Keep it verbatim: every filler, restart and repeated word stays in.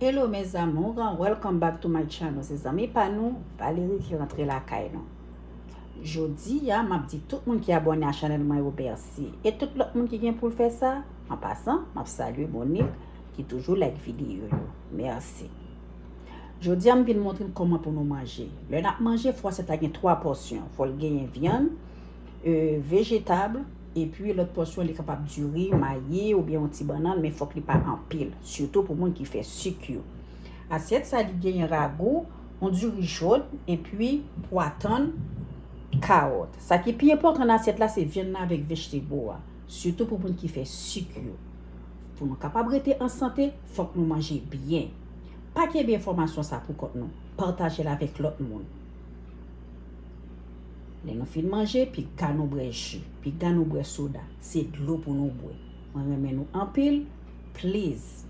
Hello mes amours, welcome back to my channel. Se zanmi pa nou, Valerie ki rantre lakay nou. Jodi a, m ap di tout moun ki abòne a chanèl mwen yo mèsi. E tout lòt moun ki gen pou l fè sa, an pasan, m ap salye Monique ki toujou like videyo yo. Mèsi. Jodi a, m vin montre n kòman pou nou manje. Lè n ap manje, fò asyèt la gen twa pòsyon. Fò l genyen vyann, e, vejetab, epi lòt pòsyon li kapab diri, mayi oubyen yon ti bannann, men fòk li pa anpil, sitou pou moun ki fè sik yo. Asyèt sa li genyen ragou, yon diri jòn, epi pwa tann, kawòt. Sa ki pi enpòtan nan asyèt la se vyann nan avèk vejetabo a, sitou pou moun ki fè sik yo. Pou nou kapab rete an sante, fòk nou manje byen. Pa kenbe enfòmasyon sa pou kont nou. Pataje l avèk lòt moun. Lè nou fin manje, piga nou bwè ji, piga nou bwè soda. Se dlo pou nou bwè. Mwen renmen nou anpil. Please,